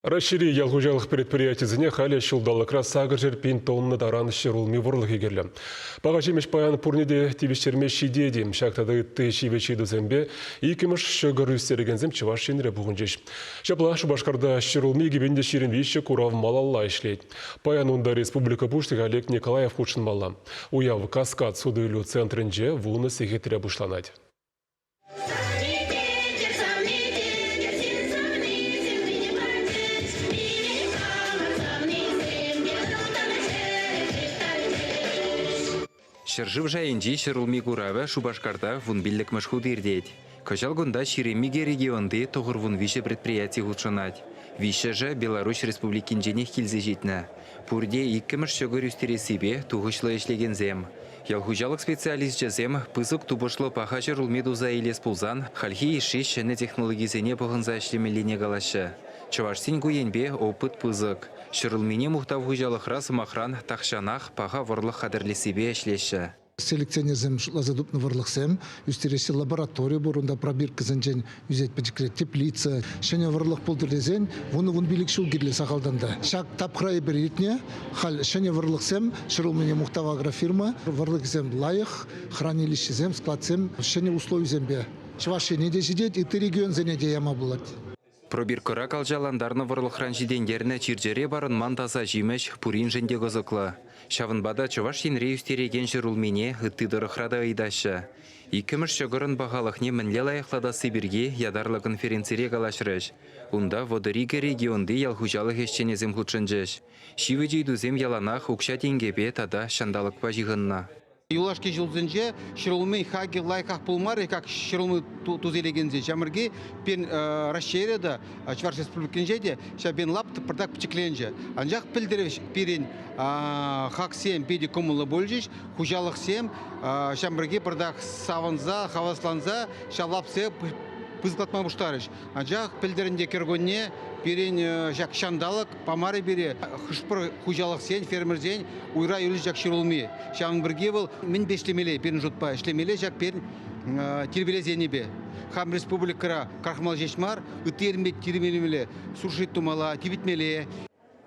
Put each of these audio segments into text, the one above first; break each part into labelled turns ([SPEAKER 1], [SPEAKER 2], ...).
[SPEAKER 1] Раҫҫейри ял хуҫалӑх предприятийӗсене халӗ ҫулталӑкра 800 пин тонна таран ҫӗрулми вӑрлӑхӗ кирлӗ. Паха ҫимӗҫ паян пурне те тивӗҫтерме ҫитет-и? Ҫак тата ытти ҫивӗч ыйтусемпе иккӗмӗш ҫӑкӑр ӳстерекенсем Чӑваш Енре пухӑнчӗҫ. Ҫапла Шупашкарта ҫӗрулми 2023 курав малалла ӗҫлет. Паян унта республика Пуҫлӑхӗ Олег Николаев хутшӑнмалла. Уяв Каскад суту-илӳ центрӗнче вунӑ сехетре пуҫланать.
[SPEAKER 2] Ҫӗршыв шайӗнчи ҫӗрулми куравӗ Шупашкарта вунпиллӗкмӗш хут иртет. Кӑҫал кунта 22 регионти 93 предприяти хутшӑнать. Виҫҫӗшӗ Беларуҫ Республикинченех килсе ҫитнӗ. Пурте иккӗмӗш ҫӑкӑр ӳстерессипе тухӑҫлӑ ӗҫлекенсем. Ял хуҫалӑх специалисчӗсем пысӑк тупӑшлӑ паха ҫӗрулми туса илес пулсан хальхи йышши ҫӗнӗ технологисене пӑхӑнса ӗҫлемеллине калаҫҫӗ. Чӑвашсен ку енпе опыт пысӑк. Ҫӗрулмине мухтав хуҫалӑхра, сӑмахран, тахҫанах паха вӑрлӑх хатӗрлессипе ӗҫлеҫҫӗ.
[SPEAKER 3] Селекционерсем шутласа тупнӑ вӑрлӑхсем ӳстереҫҫӗ. Лаборатори пур, унта пробиркӑсенчен ӳсет пӗчӗкре теплица. Ҫӗнӗ вӑрлӑх пултӑр тесен вунӑ-вунпилӗк ҫул кирлӗ сахалтан та. Ҫак тапхӑра эпир иртнӗ. Халь ҫӗнӗ вӑрлӑхсем, ҫӗрулмине мухтав агрофирма. Вӑрлӑхӗсем лайӑх, хранилищӗсем, складсем ҫӗнӗ условисемпе. Чӑваш Ене те ҫитет, ытти регионсене те яма пулать.
[SPEAKER 2] Пробиркӑра калчалантарнӑ вӑрлӑхран ҫитӗнтернӗ чир-чӗре парӑнман таса ҫимӗҫ пуриншӗн те кӑсӑклӑ. Ҫавӑнпа та Чӑваш Енре ӳстерекен ҫӗрулмине ытти тӑрӑхра та ыйтаҫҫӗ. Иккӗмӗш ҫӑкӑрӑн пахалӑхне мӗнле лайӑхлатасси пирки ятарлӑ конференцире калаҫрӗҫ. Унта 32 регионти ял хуҫалӑх ӗҫченӗсем хутшӑнчӗҫ. Ҫивӗч ыйтусем яланах укҫа-тенкӗпе тата ҫанталӑкпа ҫыхӑннӑ.
[SPEAKER 4] Юлашки ҫулсенче ҫӗрулми хакӗ лайӑхах пулмарӗ, как ҫӗрулми туса илекенсен ҫамрӑки пин Раҫҫейре те, Чӑваш Республикинче те ҫав пин лаптӑк пӑртак пӗчӗкленчӗ. Анчах пӗлтӗр пирӗн хаксем питӗ кӑмӑллӑ пулчӗҫ, хуҫалӑхсем ҫамрӑки пӑртак савӑнса, хавасланса ҫав лапсем пысӑклатма пуҫларӗҫ. Анчах пӗлтӗр ӗнтӗ кӗркунне пирӗн ҫак ҫанталӑк памарӗ пире хӑш-пӗр хуҫалӑхсен, фермерсен уйра юлчӗ ҫак ҫӗрулми. Ҫавӑн пирки вӑл мӗнпе ӗҫлемелле пирӗн шутпа? Ӗҫлемелле ҫак пирӗн тирпейлес енӗпе. Хам республикӑра крахмал ҫеҫ мар, ытти эрме тирпейлемелле, сушить тумалла, типӗтмелле.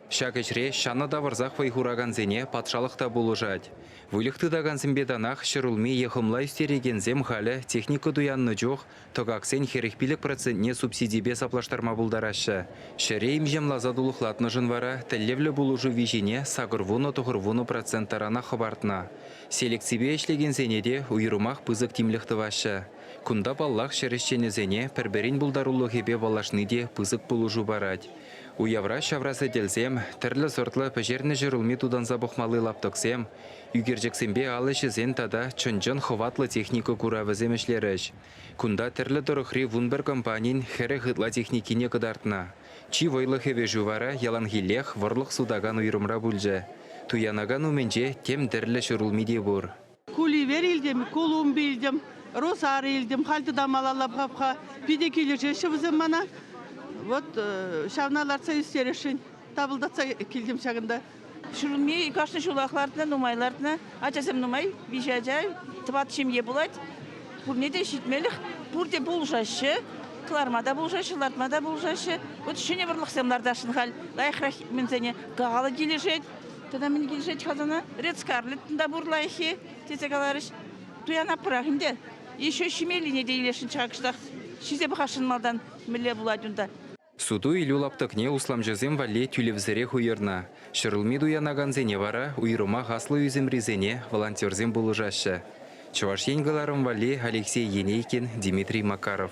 [SPEAKER 2] Ҫак ӗҫре ҫанӑ тавӑрсах вӑй хуракансене патшалӑх та пулӑшать. Выльӑх тытакансемпе танах ҫӗрулми е хӑмла ӳстерекенсем халӗ техника туяннӑ чух тӑкаксен 45 процентне субсидипе саплаштарма пултараҫҫӗ. Ҫӗре имҫамласа тулӑхлатнӑшӑн вара тӗллевлӗ пулӑшу виҫине 80-90 процент таранах хӑпартнӑ. Селекципе ӗҫлекенсене те уйрӑмах пысӑк тимлӗх тӑваҫҫӗ. Кунта, паллах, ҫӗр ӗҫченӗсене пӗр-пӗрин пултарулӑхӗпе паллашни те пысӑк пулӑшу парать. Уявра ҫавра сӗтелсем, тӗрлӗ сортлӑ пӗҫернӗ ҫӗрулми тутанса пӑхмалли лаптӑксем, ӳкерчӗксемпе ал ӗҫӗсен тата чӑн-чӑн хӑватлӑ техника куравӗсем ӗҫлерӗҫ. Кунта тӗрлӗ тӑрӑхри 11 компанин 40 ытла техникине кӑтартнӑ. Чи вӑйлӑ хӗвӗшӳ вара яланхиллех вӑрлӑх сутакан уйрӑмра пулчӗ. Туянакан умӗнче тем тӗрлӗ ҫӗрулми те пур.
[SPEAKER 5] Куливер илтӗм, Колумби илтӗм, Росар илтӗм. Халь тата малалла пӑхап-ха. Питӗ килӗшеҫҫӗ вӗсем мана. Вот ҫавна лартса ӳстересшӗн. Тапӑлтатса килтӗм ҫакӑнта.
[SPEAKER 6] Ҫӗрулми кашни ҫулах лартнӑ, нумай лартнӑ. Ачасем нумай, виҫӗ ача, тӑват ҫемье пулать. Пурне те ҫитмелӗх, пурте пулӑшаҫҫӗ. Кӑларма та пулӑшаҫҫӗ, лартма та пулӑшаҫҫӗ. Вот ҫӗнӗ вӑрлӑхсем лартасшӑн халь. Лайӑхрах мӗнсене кахалӑ килӗшет. Тата мӗн килӗшет-ха сана? Ред Скарлетт та пур лайӑххи, тесе каларӗҫ. Туянатпӑрах ӗнтӗ. Еще ҫимеллине те илесшӗнччӗ-ха кӑштах. Ҫисе пӑхасшӑн малтан, мӗнле пулать унта.
[SPEAKER 2] Суту-илӳ лаптӑкне усламҫӑсем валли тӳлевсӗрех уйӑрнӑ. Ҫӗрулми туянакансене вара уйрӑмах аслӑ ӳсӗмрисене волонтерсем пулӑшаҫҫӗ. Чӑваш Ен кӑларӑм валли Алексей Енейкин, Дмитрий Макаров.